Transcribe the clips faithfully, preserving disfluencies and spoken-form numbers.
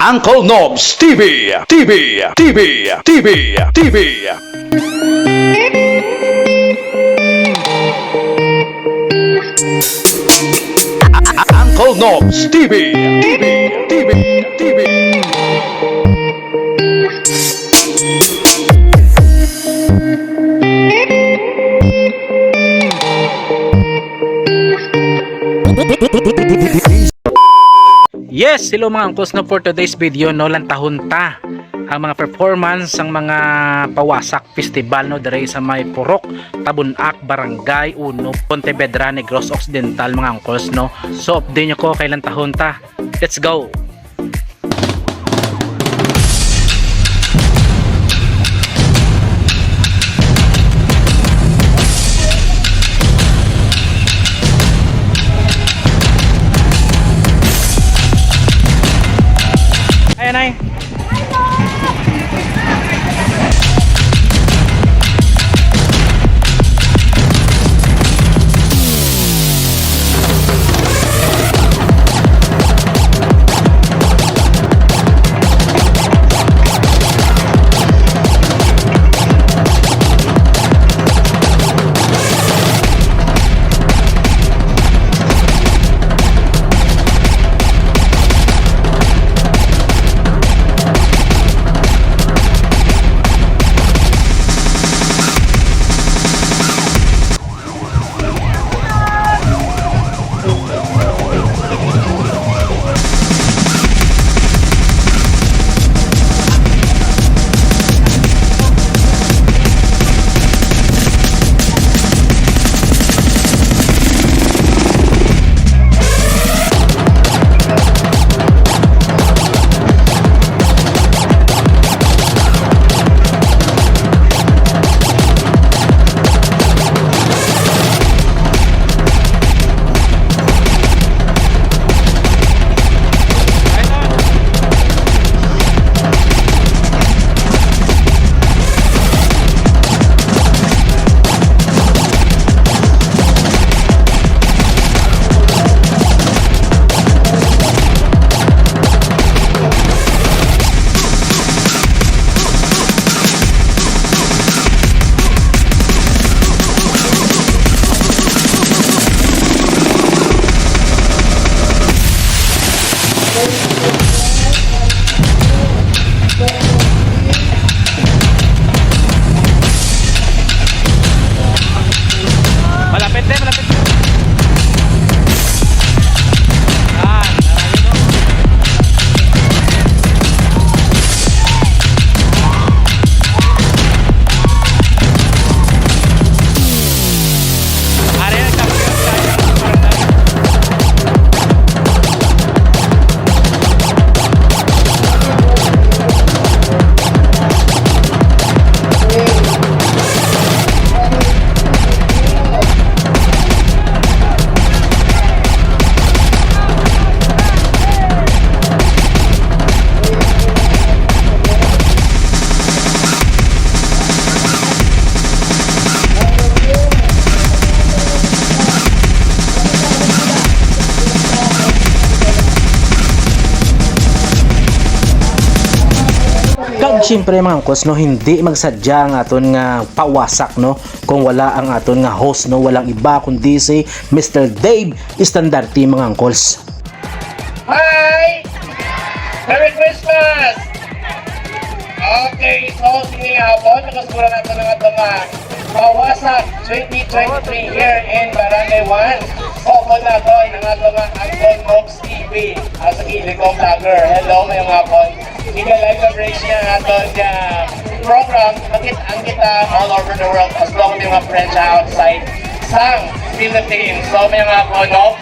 Uncle Nobs T V, T V, T V, T V, T V. Uncle Nobs T V, T V, T V, T V. Yes, hello mga uncles, no, for today's video, no, lantahon ta ang mga performance sang mga Pawasak Festival, no, diri sa may Purok, Tabunak, Barangay Uno, Pontevedra, Negros Occidental, mga uncles, no. So, update nyo ko kay lantahon ta. Let's go! Ayan ay. Malapit, eh, malapit. Yan, malayo, no? Ari ang champion, guys. Kag siyempre, mga angkos, no, hindi magsadya ang aton nga pawasak, no, kung wala ang aton nga host, no, walang iba kundi si Mister Dave Estandarte, mga angkos. Hi! Merry Christmas! Okay, so, sini nga hapon, nakasugura nato na nga ito nga Pawasak twenty twenty-three here in Barangay One. Upod nato, ang ato nga Uncle Nobs T V, ang sa kilid ko, vlogger. Hello, mayong hapon. Ika live coverage niya nato sa program, makit-an kita all over the world, as long as may mga friends siya outside sang Philippines. So, mayong hapon, no?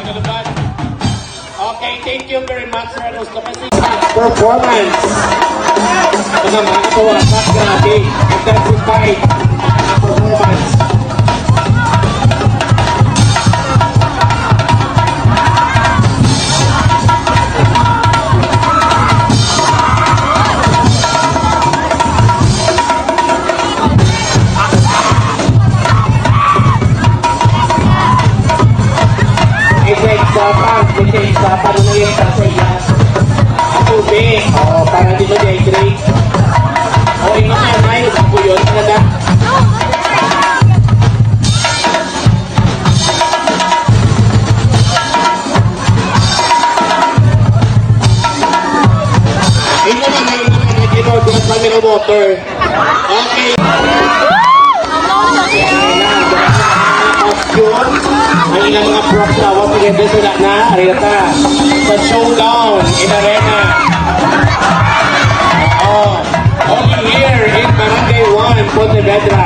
Okay, thank you very much, sir. Gusto ko si performance. Mga, mga kawasak, grabe. Intensify ang performance. Effect sa pang, effect sa pang, ano yung sa iya. Ang tubig, oo, para di ma-dehydrate. O, ingon na, may, ang buyon talaga. Ingon na, may, may, may, may, may, may, may, may, may, Okay. Costume. Ang ilang mga props lawas, pwede sila na. Arita. Sa showdown in Arena. Oh, only here in Barangay one, Pontevedra.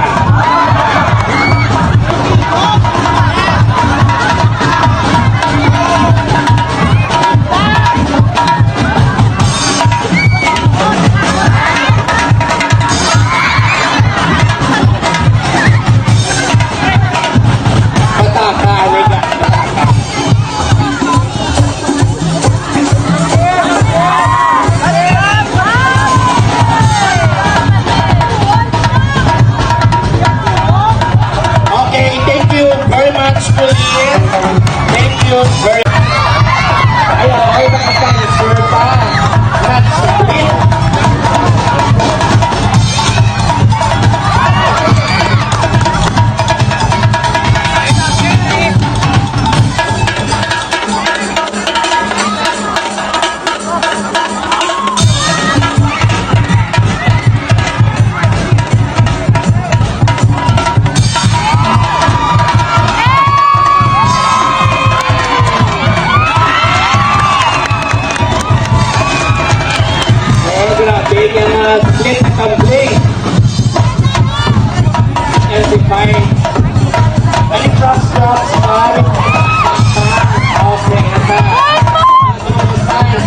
Pataka, amiga. Pataka. Okay, thank you very much, Colleen. Thank you very Ay, okay, naka-transfer pa. Not split. Oh, grabe, yung mga split tumbling. Kasi fine. Ay, cross, cross, fine. Okay, ata. Ano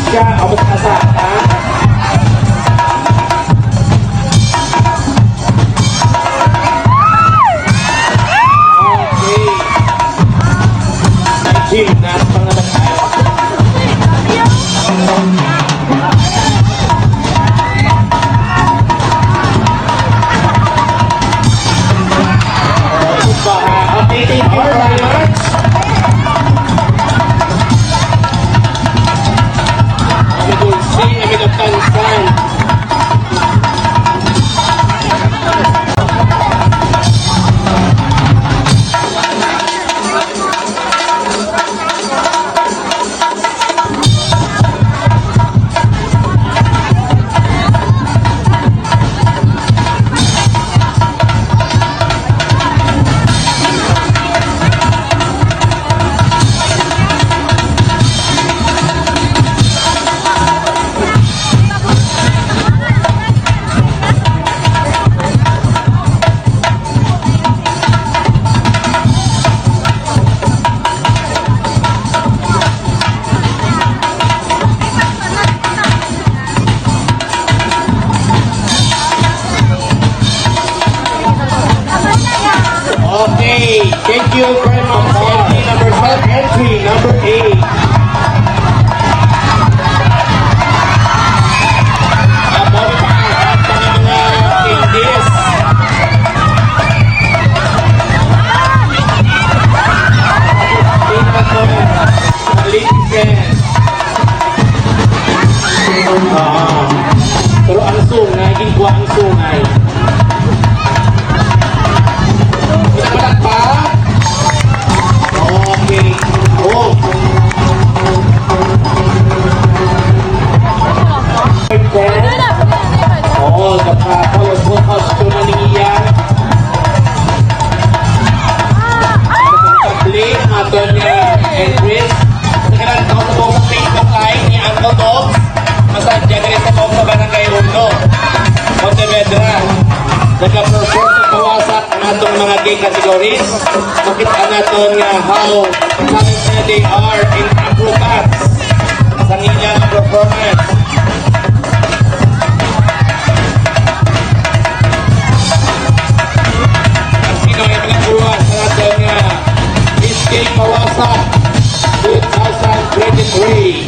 siya? Abot na sa, ha? Okay. May gymnast pa nga nag-, Talented they are in acrobats. Sa ilang performance. Ang sino ay mga kuha sa natin nga Miss King Mawasa two thousand twenty-three.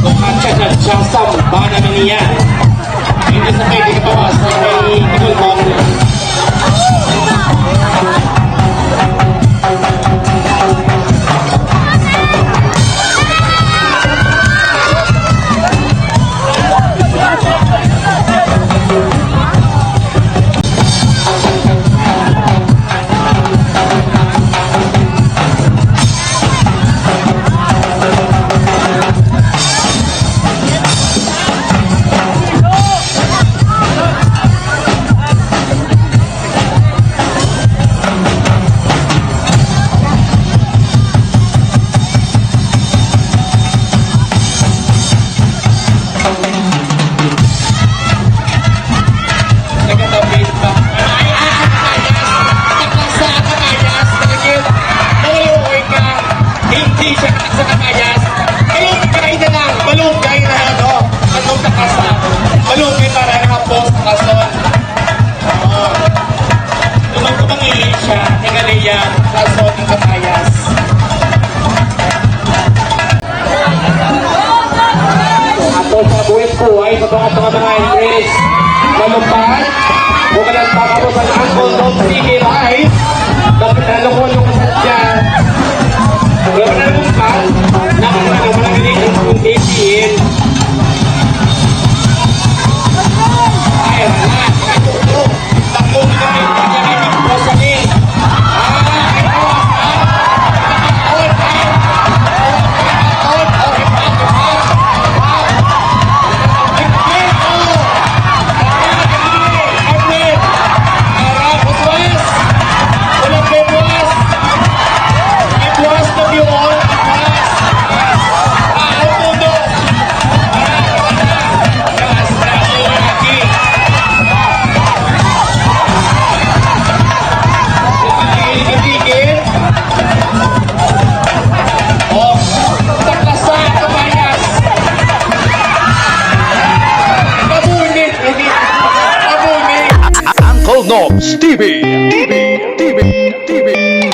Kung ang tsa-tsa-tsa, samba naman niya. Hindi sa pwede kabawasan kay Nicole Bong. Nagkatapit pa. Ay, ay, ay, ay, ay. Takasa, takayas, takayas. Maluoy ka. Hindi siya sa takayas. Malunggay na lang. Malunggay na lang, no? Anong takasa? Malunggay para nakapos, takason. Oo. Lumang ko mangihi siya, ni Galea, sa Sony Kapayas. Ato sa buhit buhay sa mga, sa mga entries. Malumpat, bukalan pa kamo sa Uncle Tom City Live. Dapat na lukon yung sadya. Wala na lumpat. Naman na naman ang ganito sa kung B T N. Ay, wala. Uncle Nobs T V. T V, T V, T V.